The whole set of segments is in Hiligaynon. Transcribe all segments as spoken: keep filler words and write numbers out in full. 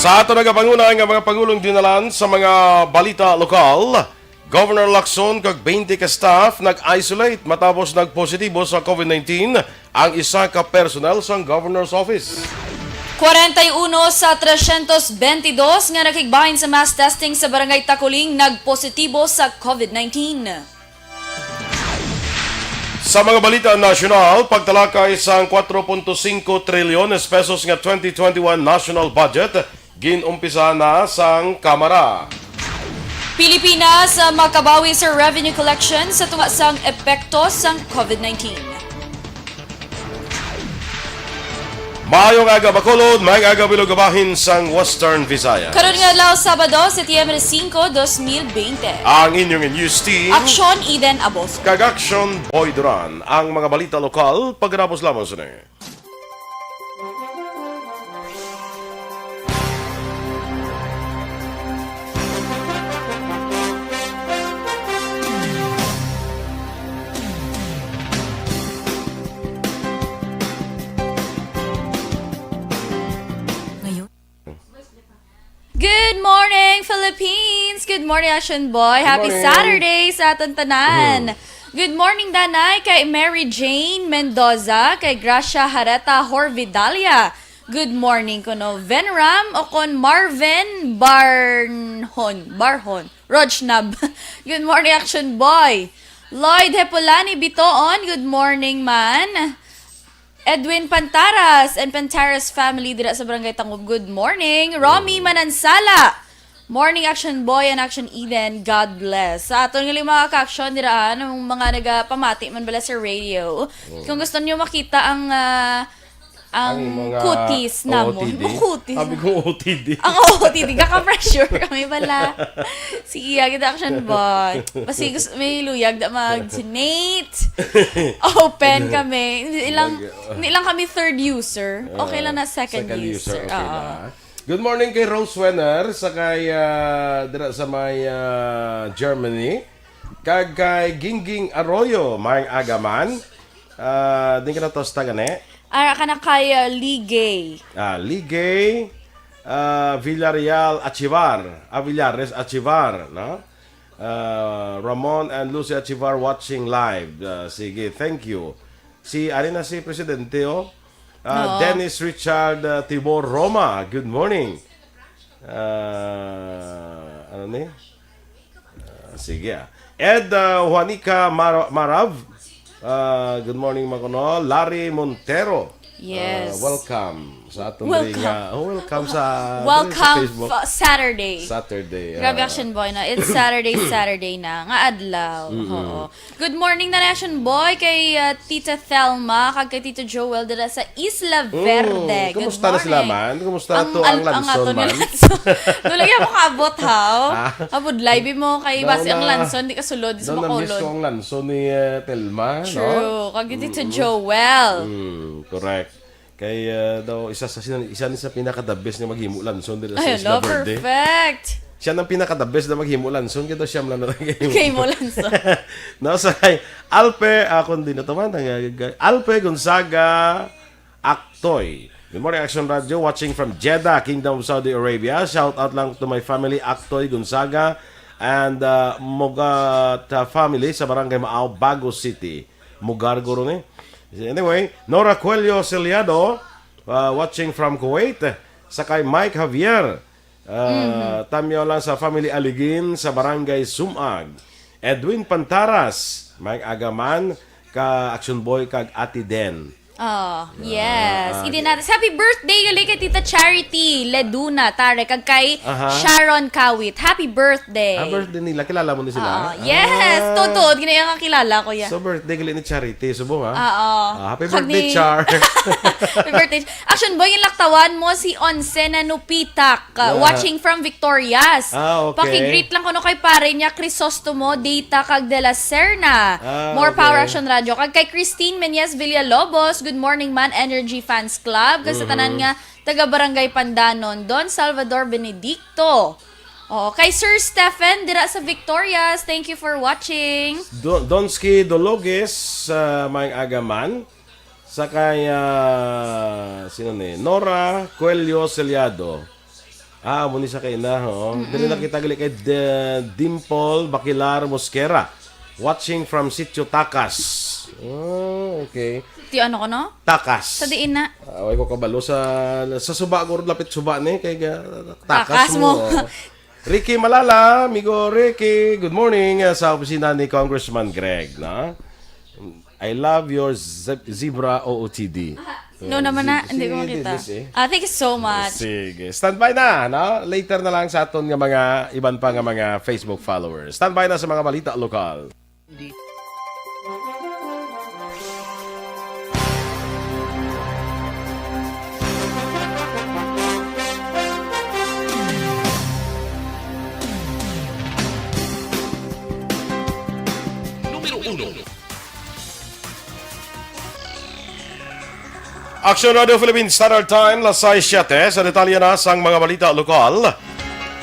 Sa ato nagapanguna nga mga pangulong dinalan sa mga balita lokal, Governor Lacson kag twenty ka staff nag-isolate matapos nagpositibo sa COVID nineteen ang isa ka personnel sang Governor's Office. Kwarenta y uno sa tresyentos bentidus nga nakigbahin sa mass testing sa Barangay Taculing nagpositibo sa COVID nineteen. Sa mga balita nasyonal, pagtalakay sang kwatro punto singko trilyones pesos nga twenty twenty-one national budget, gin-umpisa na sang Kamara. Pilipinas, ah, makabawi sa revenue collection sa tunga sang epekto sang COVID nineteen. Maayong aga, Bacolod. Maayong aga, Bilog, bahin sang Western Visayas. Karon nga adlaw, Sabado, Setyembre singko, dos mil bente. Ang inyong news team, Aksyon Eden Abos. Kag Aksyon Boy Duran. Ang mga balita lokal, pagkatapos lamang sini. Good morning, Philippines! Good morning, Action Boy! Good Happy morning. Saturday sa aton tanan! Mhm. Good morning, danay, kay Mary Jane Mendoza, kay Gracia Hareta Horvidalia. Good morning kuno Venram o kon Marvin Barnhon, Barhon, Rojnab. Good morning, Action Boy. Lloyd Hepulani Bitoon, good morning man. Edwin Pantaras and Pantaras family dira sa Barangay Tangob, good morning. Romy Manansala, morning, Action Boy and Action Eden. God bless. Sa aton nga mga ka-action dira, ang mga nagapamati man bala sa radio. Mm. Kung gusto niyo makita ang, ah, ang Ang mga kutis namon. O O T D. Kutis. Sabi ko O O T D. Ang O O T D, kaka-pressure kami bala. Sige, kita, Action Boy. Basi gusto, may luyag na mag-donate. Open kami. Hindi lang, Mag- hindi lang kami third user. Okay lang na second user. Okay Oo. na. Good morning kay Rose Wenner sa kay, ah, dira sa may, ah, Germany. Kag kay Gingging Arroyo, may agaman. Ah, din ka na tosta gani? Ara ka na kay, ah, Ligay. Ah, Ligay, ah, Villarreal Achivar, ah, Villares Achivar, no? Ah, Ramon and Lucy Achivar watching live. Ah, sige, thank you. Si, ari na si Presidente, oh. Ah, Oo. Dennis Richard, ah, Tibor Roma, good morning. Ah, ano ni? Ah, sige, ah. Ed, ah, Juanica Mar-, Marav, ah, good morning, Makono. Larry Montero, Yes. ah, welcome sa aton Welcome. diri nga, oh, welcome sa, diri sa Welcome Facebook. fa-, Saturday. Saturday, Grabe, ah. Action Boy, no? It's Saturday, Saturday na. Nga adlaw. Mm-mm. Oo. Good morning na, Action Boy, kay, ah, Tita Thelma, kag kay Tito Joel dira sa Isla Mm, Verde. Good kumusta na sila morning. man? Kumusta Ang to ang al-, ang Lanson aton nga man? Lanson. Doon lagi ako kaabot, haw? Ah. Abot live mo, kay Daw basi ang na. Lanson, di ka sulod sa Daw na-miss Bacolod. ko ang Lanson ni, eh, Thelma, no? True. Kag Tito Mm-mm. Joel. Mm, correct. Kay, ah, daw, isa sa, isa ni sa pinaka-the best nga maghimo Lanson dira sa Ay, Isla hala, Verde. perfect. Siya nang pinaka-the best na maghimo Lanson, kay daw siya man lang na Kay mo Lanson. No, sa kay Alpe, ah, kundi na to man, ang, ah, Alpe Gonzaga Aktoy. Good morning, Action Radio. Watching from Jeddah, Kingdom of Saudi Arabia. Shout out lang to my family, Aktoy Gonzaga and, ah, Mogat, ah, family sa Barangay Maao, Bago City. Mugar guro ni. Anyway, Nora Coelho Celiado, uh, watching from Kuwait. Sa kay Mike Javier, uh, Mhm. Tamyaw lang sa family Aligin sa Barangay Sumag. Edwin Pantaras, Mike Agaman, ka Action Boy kag Ate Den. Oh, yes. Ah, Hindi okay. natin. Happy birthday gali kay Tita Charity Leduna Tare kag kay Aha. Sharon Kawit. Happy birthday. Ah, birthday nila. Kilala mo ni sila? Oo, yes. Ah. Tuod-tuod, ginaya nga kilala ko ya. So, birthday gali ni Charity. Subong, ha? Oo. Ah, happy Kag birthday, ni Char. Happy birthday. Action Boy, yung laktawan mo si Onse na Nupitak, uh, Ah. watching from Victorias. Ah, okay. Paki-greet lang kuno kay pare niya, Crisostomo Dita kag De La Serna. Ah, More power, okay. Action Radio. Kag kay Christine Menyes Villalobos, good morning, Man Energy Fans Club. Kag sa Mhm. tanan nga taga Barangay Pandanon, Don Salvador Benedicto. Oh, kay Sir Stephen dira sa Victorias, thank you for watching. Do-, Donsky Dologes, ah, maayong aga man. Sa kay, ah, sino ni? Nora Coelho Celiado. Ah, amo ni sa kaina, ho. Diri na kita gali kay D-, Dimple Bakilar Mosquera. Watching from Sitio Takas. Oh, okay. Ti ano ko, no? Takas. Sa diin na? Ah, way ko kabalo sa, sa suba ko, lapit suba ni, kay ga-, takas Takas mo, mo. Oh. Ricky Malala, amigo Ricky, good morning, ah, sa opisina ni Congressman Greg, na? I love your ze-, zebra O O T D. No naman na, Sige, hindi ko sige, makita. Dennis, eh. Ah, thank you so much. Sige. Standby na, no? Later na lang sa aton nga mga iban pa nga mga Facebook followers. Standby na sa mga balita lokal. Numero uno. Action Radio Philippines Standard Time, las sais siete. Sa detalye na sang mga balita lokal,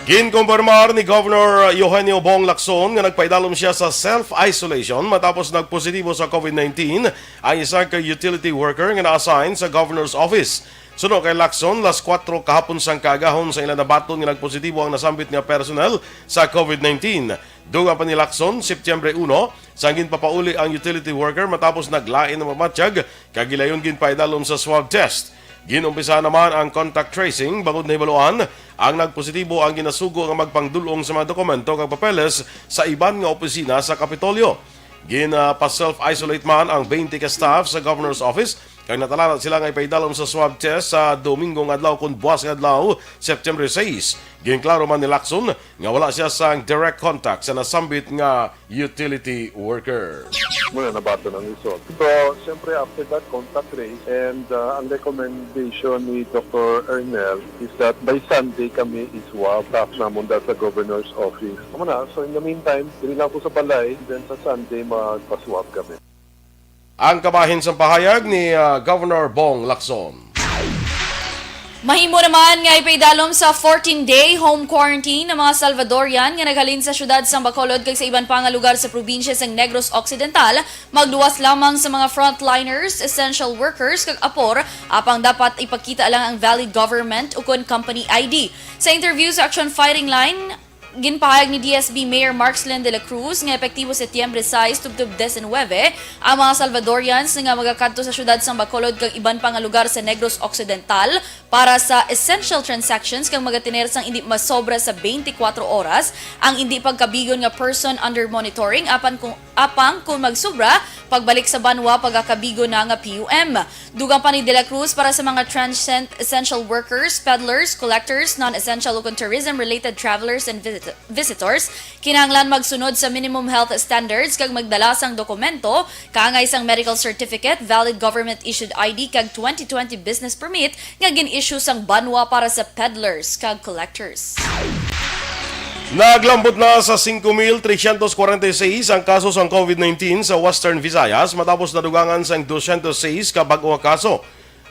ginkumpirmar ni Governor Eugenio Bong Lacson nga nagpaidalom siya sa self-isolation matapos nagpositibo sa COVID nineteen ang isa ka utility worker nga na-assign sa Governor's Office. Suno kay Lacson, las kuwatro kahapon sang kaagahon sa ila nabaton nga nagpositibo ang nasambit nga personnel sa COVID nineteen. Dugang pa ni Lacson, Setyembre uno, sang ginpapauli ang utility worker matapos naglain ang pamatyag kag gilayon ginpaidalom sa swab test. Ginumpisahan naman ang contact tracing bangod nahibaluan ang nagpositibo ang ginasugo nga magpangdul-ong sa mga dokumento kag papeles sa iban nga opisina sa Kapitolyo. Gin, ah, pa-self-isolate man ang twenty ka staff sa Governor's Office kag natalanan sila nga ipaidalom sa swab test sa Domingo nga adlaw kon buwas nga adlaw, September sais. Ginklaro man ni Lacson nga wala siya sang direct contact sa nasambit nga utility worker. Muna nabaton ang result. So, siyempre, after that, contact trace, and, uh, ang recommendation ni Doctor Ernel is that by Sunday kami i-swab staff namon da sa governor's office. Amo na, so in the meantime, diri lang ko sa balay, then sa Sunday, magpa-swab kami. Ang kabahin sang pahayag ni, ah, Governor Bong Lacson. Mahimo naman nga ipaidalom sa fourteen-day home quarantine ang mga Salvadorian nga naghalin sa siyudad sang Bacolod kag sa iban pa nga lugar sa probinsya sang Negros Occidental, magluwas lamang sa mga frontliners, essential workers, kag apor, apang dapat ipakita lang ang valid government ukon company I D. Sa interview sa Action Firing Line, ginpahayag ni D S B Mayor Markslin de la Cruz nga epektibo Setyembre sais tubtob diecinuebe ang mga Salvadorians nga magakadto sa siyudad sang Bacolod kag iban pa nga lugar sa Negros Occidental para sa essential transactions kag magatener sang indi masobra sa twenty-four oras ang indi pagkabigon nga person under monitoring, apan kung, apang kung magsubra, pagbalik sa banwa pagakabigon na nga P U M. Dugang pa ni De La Cruz, para sa mga transient essential workers, peddlers, collectors, non-essential ukon tourism-related travelers and visit-, visitors, kinahanglan magsunod sa minimum health standards kag magdala sang dokumento, kaangay sang medical certificate, valid government-issued I D, kag twenty twenty business permit nga gin-issue sang banwa para sa peddlers kag collectors. Naglambot na sa singko mil tresyentos kwarenta y seis ang kaso sang COVID nineteen sa Western Visayas matapos nadugangan sang dosyentos sais ka bag-o nga kaso.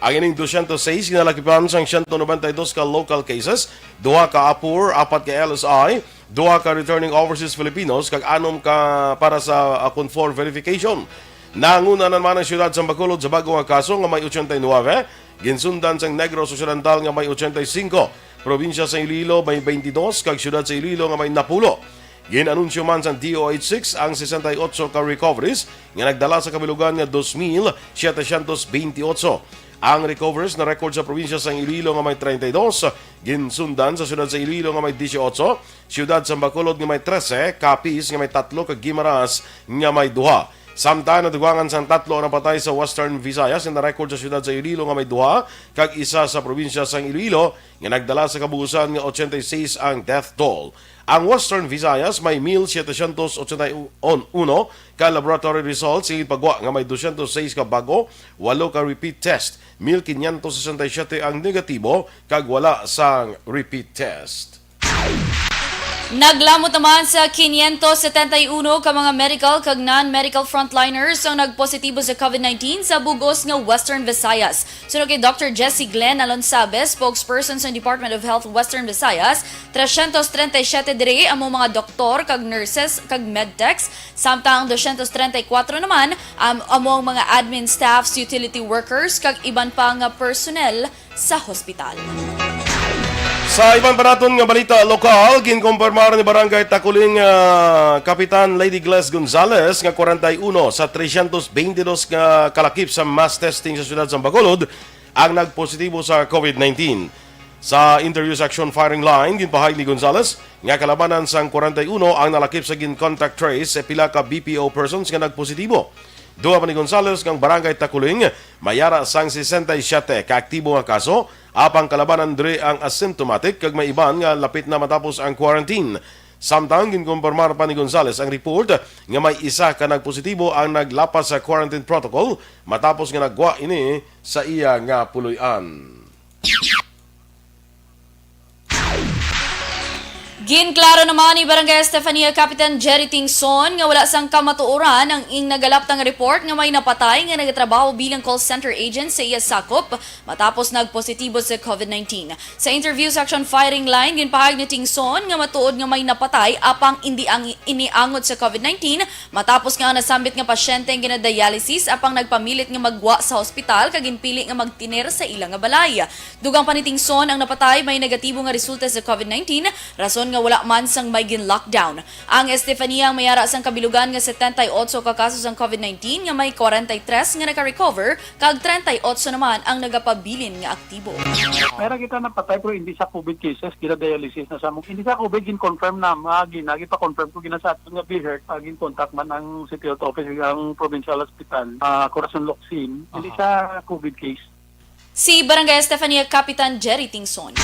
Ang ining dosyentos sais ginalakipan sang siyento nobenta y dos ka local cases, duha ka apor, apat ka L S I, duha ka returning overseas Filipinos, kag anom ka para sa, ah, CONFOR verification. Nanguna naman ang siyudad sa Bacolod sa bag-o nga kaso nga may ochenta y nuebe, ginsundan sang Negros Occidental nga may ochenta y singko, probinsya sa Iloilo may twenty-dos, kag siyudad sa Iloilo nga may napulo. Gin-anunsyo man sang D O H six ang sesenta y ocho ka recoveries nga nagdala sa kabilugan nga dos mil setecientos veintiocho. Ang recoveries na record sa probinsya sang Iloilo nga may treinta y dos, ginsundan sa siyudad sa Iloilo nga may dieciocho, siyudad sa Bacolod nga may trese, Capiz nga may tatlo, kag Guimaras nga may duha. Samtang nadugangan sang tatlo ang napatay sa Western Visayas nga na-record sa siyudad sa Iloilo nga may duha, kag isa sa probinsya sang Iloilo nga nagdala sa kabuusan nga ochenta y seis ang death toll. Ang Western Visayas may mil setecientos ochenta y uno ka laboratory results nga ginpagwa nga may dosyentos seis ka bag-o, walo ka repeat test, mil quinientos sesenta y siete ang negatibo, kag wala sang repeat test. Naglamot naman sa quinientos setenta y uno ka mga medical kag non-medical frontliners ang nagpositibo sa COVID nineteen sa bug-os nga Western Visayas. Suno kay Doctor Jesse Glenn Alonsabe, spokesperson sa Department of Health Western Visayas, tresyentos treinta y siete diri amo mga doktor kag nurses kag medtechs, samtang ang dosyentos treinta y kuwatro naman, um, amo ang mga admin staffs, utility workers, kag iban pa nga personnel sa hospital. Sa iban pa naton nga balita lokal, ginkumpirmar ni Barangay Takuling, ah, Kapitan Lady Gles Gonzales nga kwarenta y uno sa tresyentos beintidos nga kalakip sa mass testing sa siyudad sang Bacolod ang nagpositibo sa COVID nineteen. Sa interview sa Action Firing Line, ginpahayag ni Gonzales nga kalabanan sang kwarenta y uno ang nalakip sa gin-contact trace sa pila ka B P O persons nga nagpositibo. Dugang pa ni Gonzales nga ang Barangay Takuling may ara sang sesenta y siyete ka aktibo nga kaso, apang kalabanan diri ang asymptomatic kag may iban nga lapit na matapos ang quarantine. Samtang ginkumpirmar pa ni Gonzales ang report nga may isa ka nagpositibo ang naglapas sa quarantine protocol matapos nga nagwa ini sa iya nga puloy-an. Ginklaro naman ni Barangay Estefania Kapitan Jerry Tingson nga wala sang kamatuoran ang ing nagalapta nga report nga may napatay nga nagatrabaho bilang call center agent sa iya sakop matapos nagpositibo sa COVID nineteen. Sa interview sa Action Firing Line, ginpahayag ni Tingson nga matuod nga may napatay apang indi ang iniangot sa COVID nineteen matapos nga ang nasambit nga pasyente ang ginadialysis apang nagpamilit nga magwa sa hospital kag ginpili nga magtener sa ila nga balay. Dugang pa ni Tingson, ang napatay may negatibo nga resulta sa COVID nineteen, rason nga wala man sang may gin-lockdown. Ang Estefania ang may ara sang kabilugan nga setenta y ocho ka kaso sang COVID nineteen nga may kwarenta y tres nga naka-recover kag treinta y ocho naman ang nagapabilin nga aktibo. Meron kita napatay pero hindi sa COVID cases, gina-dialysis na sa among. Hindi sa COVID, gin-confirm na, agi na, gipa-confirm ko, gina sa aton nga BHERT, ah, gin-contact man ang City Health Office, ang Provincial Hospital, ah, Corazon Locsin. Hindi Aha. sa COVID case. Si Barangay Estefania Kapitan Jerry Tingson.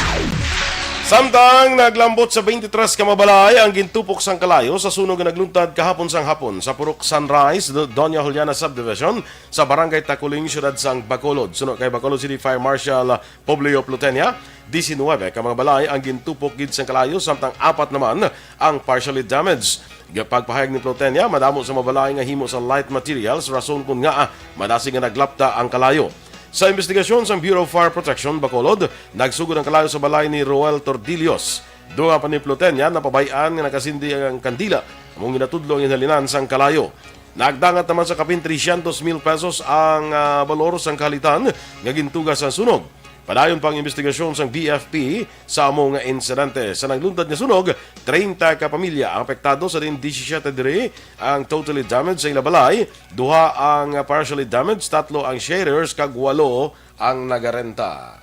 Samtang naglambot sa twenty-three ka mga balay ang gintupok sang kalayo sa sunog nga nagluntad kahapon sang hapon sa Purok Sunrise, Do-, Doña Juliana Subdivision, sa Barangay Taculing, siyudad sang Bacolod. Suno kay Bacolod City Fire Marshal Publio Plutenia, diecinuebe ka mga balay ang gintupok gid sang kalayo, samtang apat naman ang partially damaged. Pagpahayag ni Plutenia, madamo sa mga balay nga himo sa light materials, rason kon ngaa madasig nga naglapta ang kalayo. Sa investigasyon sang Bureau of Fire Protection, Bacolod, nagsugod ang kalayo sa balay ni Roel Tordillos. Dugang pa ni Plutenia, napabay-an nga nakasindi ang kandila, among ginatudlo ang ginhalinan sang kalayo. Nagdangat naman sa kapin tresyentos mil pesos ang, ah, balor sang kahalitan nga gintuga sang sunog. Padayon pa ang investigasyon sang B F P sa amo nga insidente. Sa nagluntad nga sunog, treinta ka pamilya ang apektado, sa diin disisiete diri ang totally damaged sa ila balay, duha ang partially damaged, tatlo ang sharers, kag walo ang nagarenta.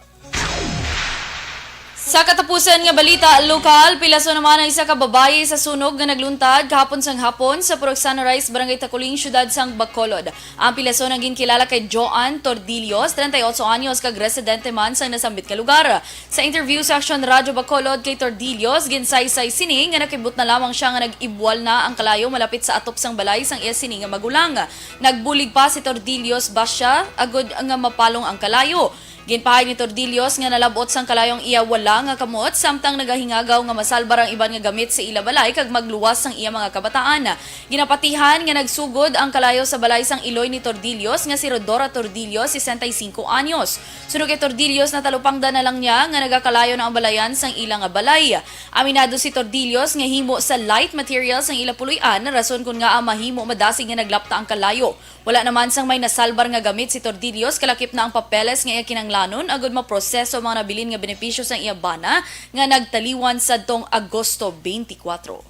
Sa katapusan nga balita lokal, pilason naman ang isa ka babayi sa sunog nga nagluntad kahapon sang hapon sa Purok Sunrise, Barangay Taculing, siyudad sang Bacolod. Ang pilason ang ginkilala kay Joan Tordillos, treinta y ocho anyos, kag residente man sang nasambit nga lugar. Sa interview sa Aksyon Radyo Bacolod kay Tordillos, ginsaysay sini nga nakibot na lamang sia nga nag-ibwal na ang kalayo malapit sa atop sang balay sang iya sini nga magulang. Nagbulig pa si Tordillos basya agud nga mapalong ang kalayo. Ginpahayag ni Tordillos nga nalab-ot sang kalayo ang iya wala nga kamot, samtang nagahingagaw nga masalbar ang iban nga gamit sa ila balay kag magluwas sang iya mga kabataan. Ginapatihan nga nagsugod ang kalayo sa balay sang iloy ni Tordillos nga si Rodora Tordillos, sesenta y cinco anyos. Suno kay Tordillos, natalupangdan na lang niya nga nagakalayo na ang balayan sang ila nga balay. Aminado si Tordillos nga himo sa light materials ang ila puloy-an, rason kon ngaa mahimo madasig nga naglapta ang kalayo. Wala naman sang may nasalbar nga gamit si Tordillos, kalakip na ang papeles nga iya kinahanglanon agud maproseso ang mga nabilin nga benepisyo sang iya bana nga nagtaliwan sadtong Agosto twenty-four.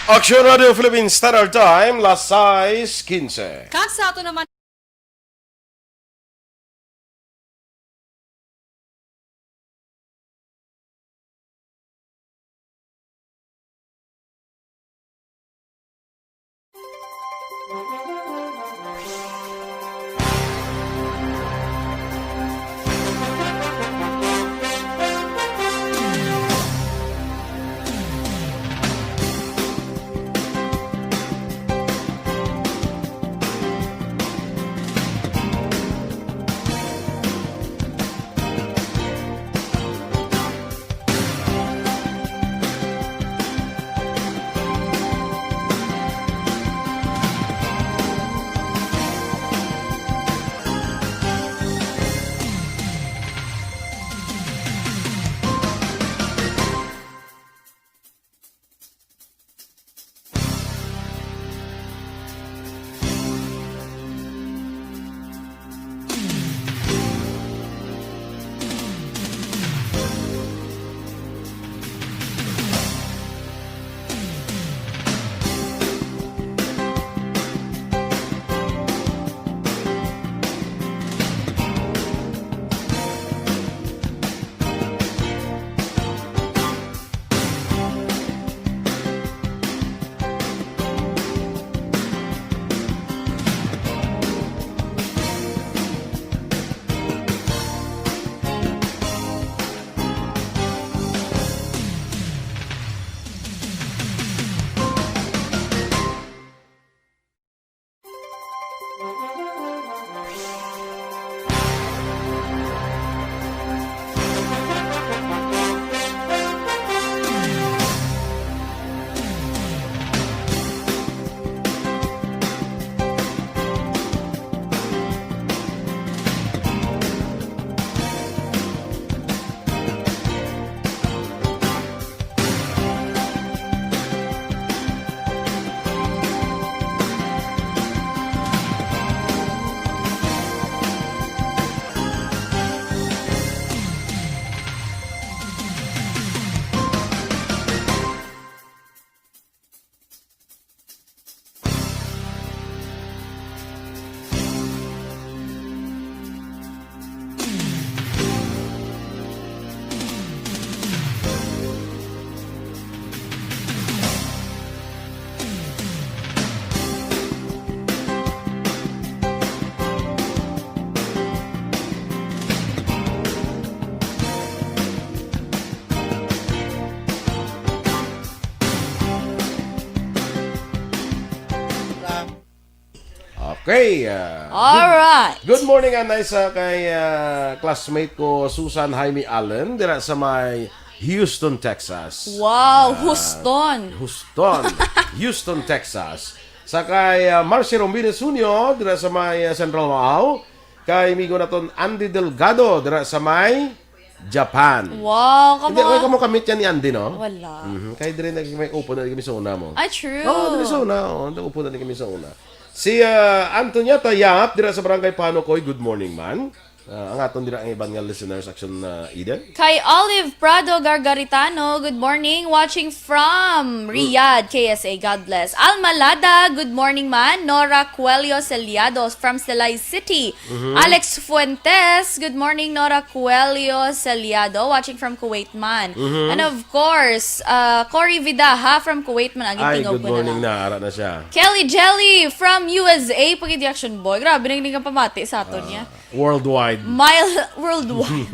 Aksyon Radio Philippines Standard Time, las sais quince. Kag sa ato naman Okay. Ah, All good, right. Good morning, anay sa kay ah, classmate ko, Susan Jaime Allen, dira sa may Houston, Texas. Wow, Ah, Houston. Houston, Houston, Texas. Sa kay ah, Marcy Rombines Junio, dira sa may ah, Central Wow. Kay migo naton Andy Delgado, dira sa may Japan. Wow, Hindi, kamo. Wala ka mo kamit yan ni Andy, no? Wala. Mhm. Kay dire na may upo na kami sa una mo. Ah, true. Oo, dire sa una. Oh, upo na kami sa una. Si ah, Antonieta Yap, dira sa Barangay Panokoy. Good morning, man. Ah, ang aton dira ang iban nga listeners, Action ah, Eden. Kay Olive Prado Gargaritano, good morning. Watching from Riyadh, K S A. God bless. Alma Lada, good morning, man. Nora Coelho Celiado from Silay City. Mhm. Alex Fuentes, good morning, Nora Coelho Celiado, watching from Kuwait man. Mhm. And of course, uh, Cory Vidaha from Kuwait man. Agi, Ay, tingog good ko na morning lang. Na. Ara na siya. Kelly Jelly from U S A, pagid action boy. Grabe, nang nga pamati sa aton niya. Worldwide. Myla, worldwide.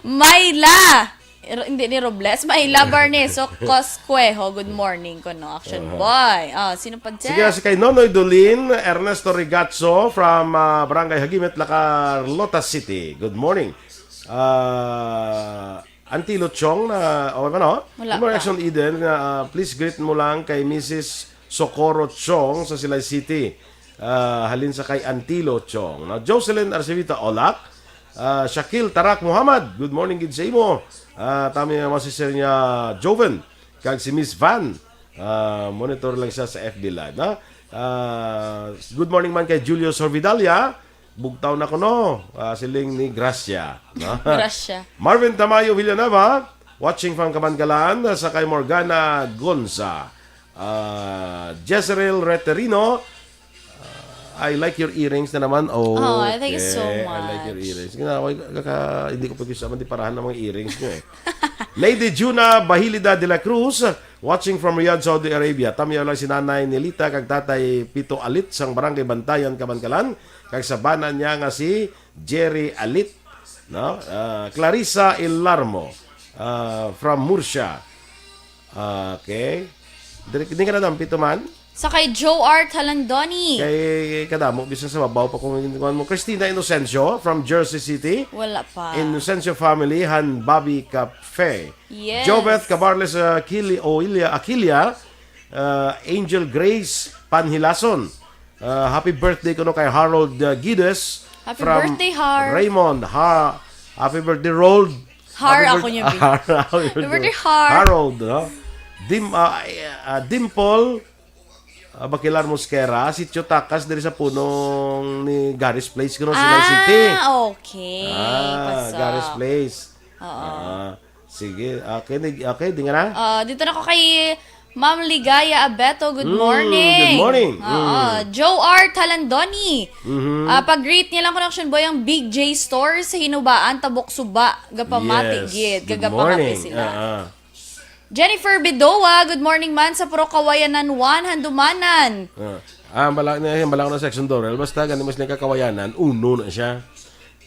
Myla! Ro- hindi ni Robles. Myla Barneso Coscuejo. Good morning ko, no? Action boy. Ah, sino pa dyan? Sige, si kay Nonoy Dolin, Ernesto Rigatso from ah, Barangay Hagimet, Lacarlota City. Good morning. Ah, Auntie Luchong na, o ano? Wala Good morning, pa. Action Eden. Na, ah, please greet mo lang kay Missus Socorro Chong sa Silay City. Ah, halin sa kay Antilo Chong. Na Jocelyn Arcevita Olak, ah, Shakil Tarak Muhammad, good morning gid sa imo. Ah, tami ang mga sister niya, Joven, kag si Miss Van. Ah, monitor lang siya sa F B Live, na? Ah, good morning man kay Julio Sorvidalia. Bugtaw na ko, no? Ah, siling ni Gracia, no? Gracia. Marvin Tamayo Villanueva, watching from Kabankalan, sa kay Morgana Gonza. Ah, Jezreel Reterino, ah, I like your earrings na naman. Oh, I thank you so okay. I like your much. Earrings. Ginawa, kaka, hindi ko pag-usapan, di parahan ng mga earrings nyo eh. Lady Juna Bahilida de la Cruz, watching from Riyadh, Saudi Arabia. Tamyaw lang si Nanay Nelita kag Tatay Pito Alit sang Barangay Bantayan, Kabankalan, kag sa bana niya nga si Jerry Alit, no? Ah, Clarissa Ilarmo, ah, from Murcia. Okay. Diri, di ka na dampito man? Sa kay Joe R Talandoni. Kay kadamo, bisan sa babaw pa kung kuwan mo. Christina Inocencio from Jersey City. Wala pa. Inocencio family, Han Bobby Cafe. Yes. Jobeth Cabarles, uh, Kili, Oilia, Akilia, uh, Angel Grace Panhilason. Uh, happy birthday kuno kay Harold uh, Gides Happy from birthday, Har. Raymond. Ha, happy birthday, Rold. Har Happy ako birth- niya, Bi. Har, happy Happy birthday, birthday, Har. Harold, no? Dim, uh, uh, Dimple uh, Bakilar Mosquera, si Tio Takas diri sa punong ni Garis Place, kuno sa Silay City. Ah, okay. Ah, What's Garis up? Place. Oo. Ah, sige. Okay, di, okay, di nga na? Ah, dito na ko kay Ma'am Ligaya Abeto. Good Mm, morning. good morning. Oo. Mm. Joe R Talandoni. Mhm. Ah, pag-greet niya lang ko ng Action Boy ang Big J Store sa Hinubaan, Tabok Suba. Gapamati Yes. gid. Good Gagapakape morning. sila. Ah, ah. Jennifer Bedoa, good morning man sa Puro Kawayanan one, Handumanan. Ah, ah, bala na, bala ko na section Dorel. Basta gani mas lang kakawayanan, uno na siya.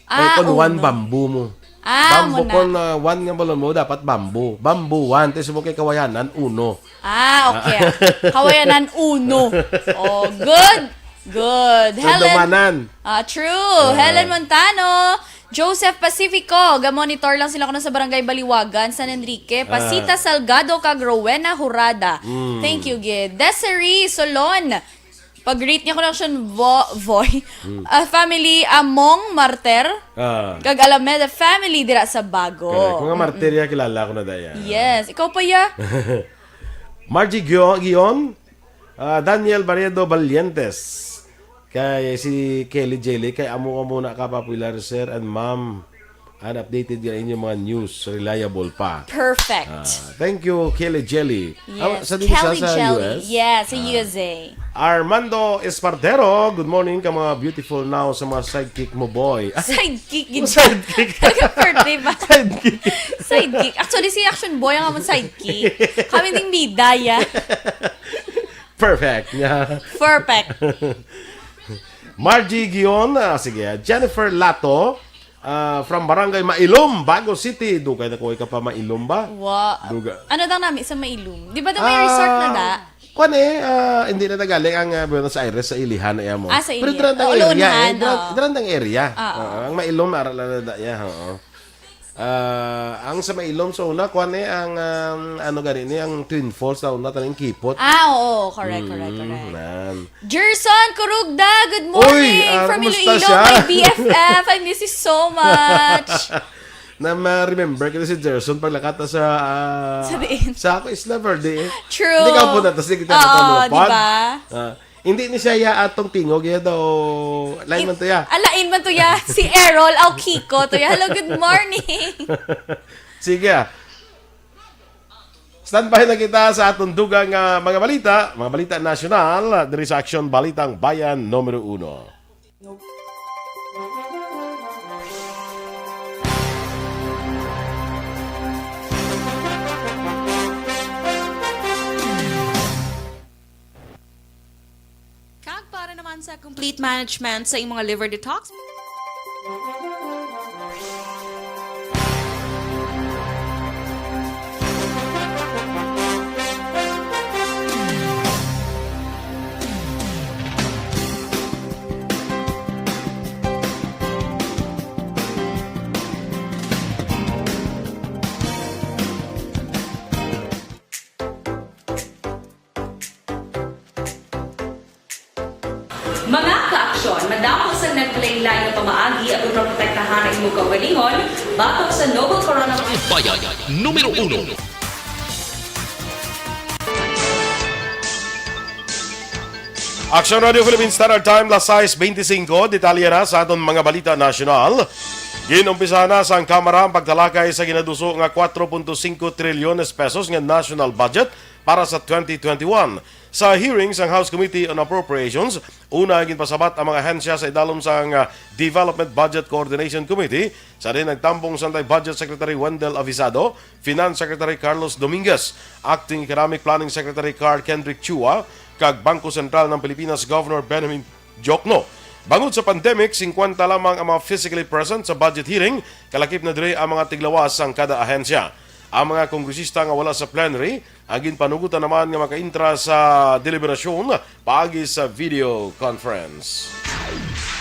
Ah, Eh, kung one, uno. bamboo mo. Ah, Bamboo, muna. kung ah, one nga balon mo, dapat bamboo. Bamboo, one. Tapos mo kay kawayanan, uno. Ah, okay. Kawayanan, uno. Oh, good. Good. Helen. Handumanan. Ah, true. Ah. Helen Montano. Joseph Pacifico, ga-monitor lang sila kuno sa Barangay Baliwagan, San Enrique. Ah. Pasita Salgado kag Rowena Hurada. Mm. Thank you, gid. Desiree Solon, pag-greet niya ko lang siya, vo- Voy. Mm. Ah, family Among Marter. Ah. Kag Alameda family dira sa Bago. Correct. Mga Mm-mm. Marter ya, kilala ko na daya. Yes. Ikaw pa ya? Margie Gio- Gion, ah, Daniel Barredo Valientes. Kay si Kelly Jelly, kay amo ka muna ka popular, sir and ma'am. And updated nga inyong mga news, reliable pa. Perfect. Ah, thank you, Kelly Jelly. Yes, Ah, sa din sa, Kelly sa Jelly. U S? Yes, sa Ah. U S A. Armando Espartero, good morning ka mga beautiful now sa mga sidekick mo, boy. Sidekick, gid. Sidekick. Birthday ba? Sidekick. Sidekick. Actually, si Action Boy ang among sidekick. Kami ding bida, ya. Perfect. Yeah. Perfect. Margie Gion, ah, sige, ah, Jennifer Lato, ah, from Barangay Mailom, Bago City. Dugay na ko ka pa Mailom ba? Wa. Duga. Ano daw nami sa Mailom? Di ba daw may Ah. resort na da? Kuan eh, ah, hindi na nagaling ang, ah, Buenos Aires sa Ilihan na iya mo. Ah, sa Pero Ilihan. Dira ang Oo, area Lunhan, eh. Dira, oo. Dira ang area. Oo. Oo, ang Mailom, ara lang na da iya, oo. Ah, ang sa Mailom, so una, kuan eh, ang, um, ano gani ni, ang Twin Falls, sa una, taning Kipot. Ah, oo. Correct, correct, Mm, correct. nan. Gerson Kurugda, good Uy, morning ah, from kumusta Iloilo, siya? My B F F. I miss you so much. Na ma-remember kita si Gerson paglakat na sa, ah, Sa diin? sa ako, Isla Verde eh. True. Hindi ka po na, tas di kita Oo, nakatalupan. di ba? Ah, hindi ni siya ya atong tingog, ya daw, lain man to ya. Alain man to ya. Si Errol Aukiko to ya. Hello, good morning. Sige, ah. Standby na kita sa atong dugang, ah, mga balita, mga balita nasyonal, ah, diri sa Aksyon Balitang Bayan numero uno. Kag para naman sa complete management sa imong liver detox, Mga ka-aksyon, madamo sang naglain-lain nga pamaagi aron maprotektahan ang imong kaugalingon batok sa novel coronavirus. Bayan numero uno. Aksyon Radio Philippine Standard Time, las sais beintisinco. Detalye na sa aton mga balita nasyonal. Ginumpisahan na sang Kamara ang pagtalakay sa ginaduso nga kwatro punto singko trilyones pesos nga national budget para sa twenty twenty-one. Sa hearing sang House Committee on Appropriations, una ginpasabat ang mga ahensya sa idalom sang, ah, Development Budget Coordination Committee, sa diin nagtambong sa Budget Secretary Wendell Avisado, Finance Secretary Carlos Dominguez, Acting Economic Planning Secretary Carl Kendrick Chua, kag Bangko Sentral ng Pilipinas Governor Benjamin Diokno. Bangod sa pandemic, singkwenta lamang ang mga physically present sa budget hearing, kalakip na diri ang mga tiglawas sang kada ahensya. Ang mga kongresista nga wala sa plenary, ang ginpanugutan naman nga makaintra sa deliberasyon paagi sa video conference.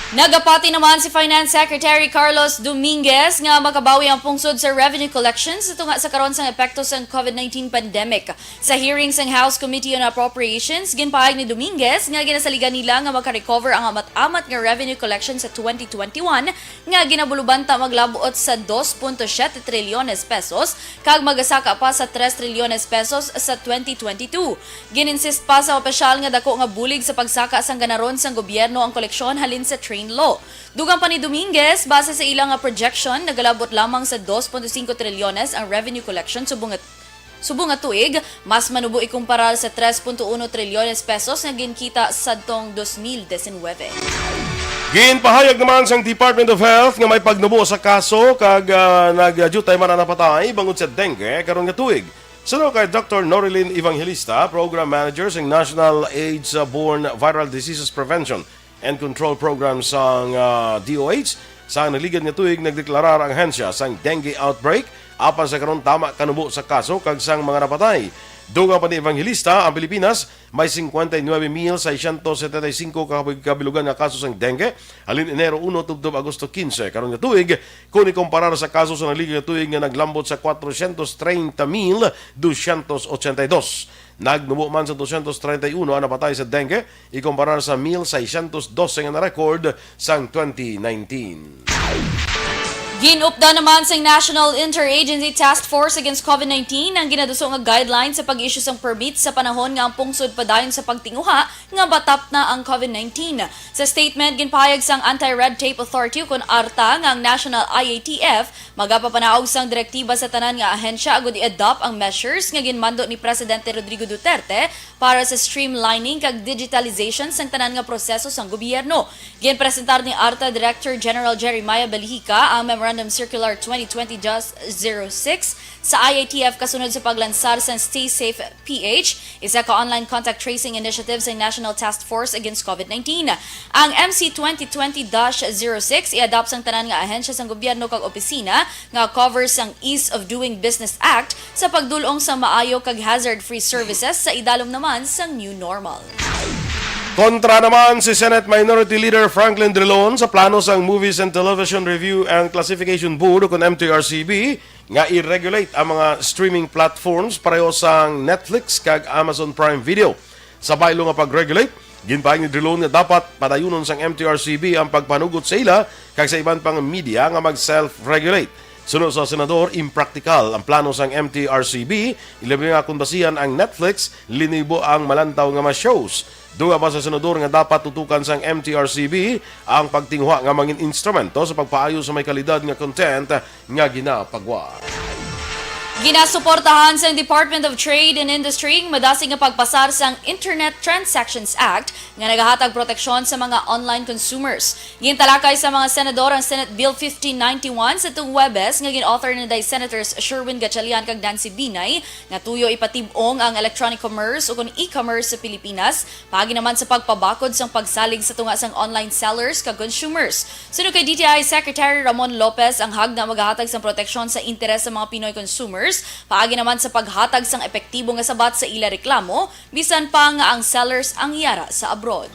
Nagapati naman si Finance Secretary Carlos Dominguez nga makabawi ang pungsod sa revenue collections tunga sa karon sang epekto sang COVID nineteen pandemic. Sa hearing sang House Committee on Appropriations, ginpahayag ni Dominguez nga ginasaligan nila nga makarecover ang amat-amat nga revenue collection sa twenty twenty-one nga ginabulubanta maglabot sa dos punto siete trilyones pesos kag magasaka pa sa tres trilyones pesos sa twenty twenty-two. Gin-insist pa sa opisyal nga dako nga bulig sa pagsaka sang ganaron sang gobyerno ang koleksyon halin sa train law. Dugang pa ni Dominguez, base sa ila nga projection, nagalabot lamang sa dos punto singko trilyones ang revenue collection subong nga, subong nga tuig, mas manubo ikumparar sa tres punto uno trilyones pesos nga ginkita sadtong dos mil diecinuebe. Ginpahayag naman sang Department of Health nga may pagnubo sa kaso kag, ah, nagyutay man ang napatay bangod sa dengue karon nga tuig. Suno kay Doktor Norilyn Evangelista, Program Manager sang National AIDS Borne Viral Diseases Prevention and Control Program sang, ah, D O H, sa nagligad nga tuig nagdeklarar ang ahensya sang dengue outbreak apan sa karon tama kanubo sa kaso kag sang mga napatay. Dugang pa ni Evangelista, ang Pilipinas may cincuenta y nueve mil seiscientos setenta y cinco ka kabilugan nga kaso sang dengue halin Enero uno tubtob Agosto quince karon nga tuig, kon ikumparar sa kaso sa nagligad nga tuig nga naglambot sa cuatrocientos treinta mil doscientos ochenta y dos. Nagnubo man sa doscientos treinta y uno ang napatay sa dengue, ikumparar sa mil seiscientos doce nga na-record sang twenty nineteen. Ginupdan naman sang National Interagency Task Force Against COVID nineteen ang ginaduso nga guidelines sa pag-issue sang permit sa panahon nga ang pungsod padayon sa pagtinguha nga matapna ang COVID nineteen. Sa statement, ginpahayag sang Anti-Red Tape Authority ukon ARTA nga ang National I A T F magapapanaog sang direktiba sa tanan nga ahensya agud i-adopt ang measures nga ginmando ni Presidente Rodrigo Duterte para sa streamlining kag digitalization sang tanan nga proseso sang gobyerno. Ginpresentar ni ARTA Director General Jeremiah Balijica ang Memorandum Circular twenty twenty dash zero six sa I A T F kasunod sa paglansar sang Stay Safe P H, isa ka online contact tracing initiative sa National Task Force Against COVID nineteen. Ang M C twenty twenty dash zero six i-adopt sang tanan nga ahensya sang gobyerno kag opisina nga cover sang Ease of Doing Business Act sa pagdul-ong sa maayo kag hazard-free services sa idalom naman sang new normal. Kontra naman si Senate Minority Leader Franklin Drilon sa plano sang Movies and Television Review and Classification Board, o kon M T R C B, nga i-regulate ang mga streaming platforms pareho sang Netflix kag Amazon Prime Video. Sa baylo nga pag-regulate, ginpahayag ni Drilon nga dapat padayunon sang M T R C B ang pagpanugot sa ila kag sa iban pang media nga mag-self-regulate. Suno sa senador, impraktikal ang plano sang M T R C B, ilabi nga kon basihan ang Netflix, linibo ang malantaw nga mga shows. Dugang pa sa senador nga dapat tutukan sang M T R C B ang pagtinguha nga mangin instrumento sa pagpaayo sa may kalidad nga content nga ginapagwa. Ginasuportahan sang Department of Trade and Industry ang madasig nga pagpasar sang Internet Transactions Act nga nagahatag proteksyon sa mga online consumers. Gintalakay sa mga senador ang Senate Bill fifteen ninety-one sa tung Huwebes nga gin-author ni day Senators Sherwin Gatchalian kag Nancy Binay nga tuyo ipatib-ong ang electronic commerce o kon e-commerce sa Pilipinas, paagi naman sa pagpabakod sang pagsalig sa tunga sang online sellers kag consumers. Suno kay D T I Secretary Ramon Lopez, ang hagna magahatag sang proteksyon sa interes sa mga Pinoy consumers, paagi naman sa paghatag sang epektibo nga sabat sa ila reklamo, bisan pa nga ang sellers ang yara sa abroad.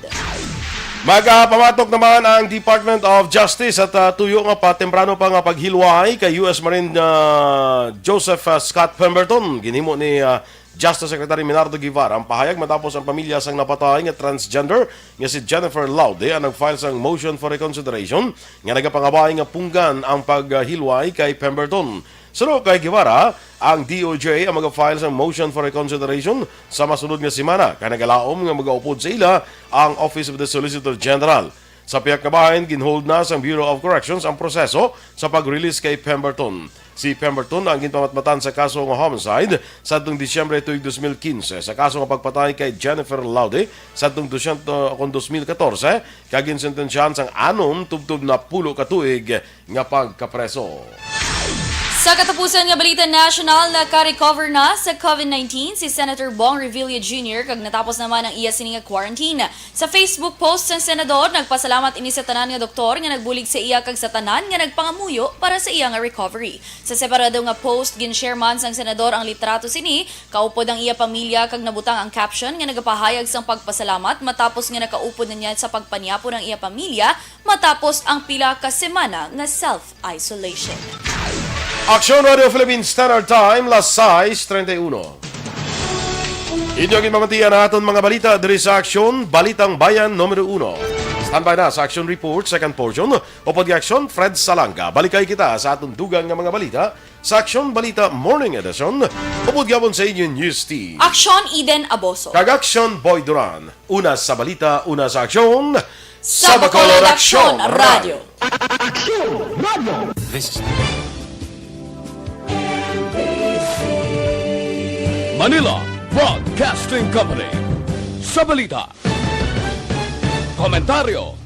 Magapamatok naman ang Department of Justice at, ah, tuyo nga pa temprano pa nga paghilway kay U S Marine, ah, Joseph, ah, Scott Pemberton. Ginhimo ni, ah, Justice Secretary Menardo Guevara ang pahayag matapos ang pamilya sang napatay nga transgender nga si Jennifer Laude ang nag-file sang motion for reconsideration nga nagapangabay nga punggan ang paghilway kay Pemberton. Suno kay Guevara, ang D O J ang mag-file sang motion for reconsideration sa masunod nga semana, kay nagalaom nga magaupod sa ila ang Office of the Solicitor General. Sa pihak nga bahin, ginhold na sang Bureau of Corrections ang proseso sa pag-release kay Pemberton. Si Pemberton ang ginpamatmatan sa kaso nga homicide sadtong Disyembre tuig dos mil quince, sa kaso nga pagpatay kay Jennifer Laude sadtong dos mil catorce, kag ginsentensyahan sang anom tubtob napulo ka tuig nga pagkapreso. Sa katapusan nga balita nasyonal, naka-recover na sa COVID nineteen si Senator Bong Revilla Junior kag natapos naman ang iya sini nga quarantine. Sa Facebook post sang senador, nagpasalamat ini sa tanan nga doktor nga nagbulig sa iya kag sa tanan nga nagpangamuyo para sa iya nga recovery. Sa separado nga post, gin-share man sang senador ang litrato sini, kaupod ang iya pamilya kag nabutang ang caption nga nagapahayag sang pagpasalamat matapos nga nakaupod na niya sa pagpanyapon ang iya pamilya matapos ang pila ka semana nga self-isolation. Aksyon Radio Philippines Standard Time, las sais treinta y uno. Inyo ginpamatian ang aton mga balita diri sa Aksyon, Balitang Bayan numero uno. Standby na sa Aksyon Report, second portion, upod kay Aksyon Fred Salanga. Balikay kita sa aton dugang nga mga balita sa Aksyon Balita Morning Edition, upod gihapon sa inyo News Team. Aksyon Eden Aboso. Kag Aksyon Boy Duran. Una sa balita, una sa aksyon. Sa Bacolod Aksyon Radio. Aksyon Radio. This is Manila Broadcasting Company. Sa balita, komentaryo,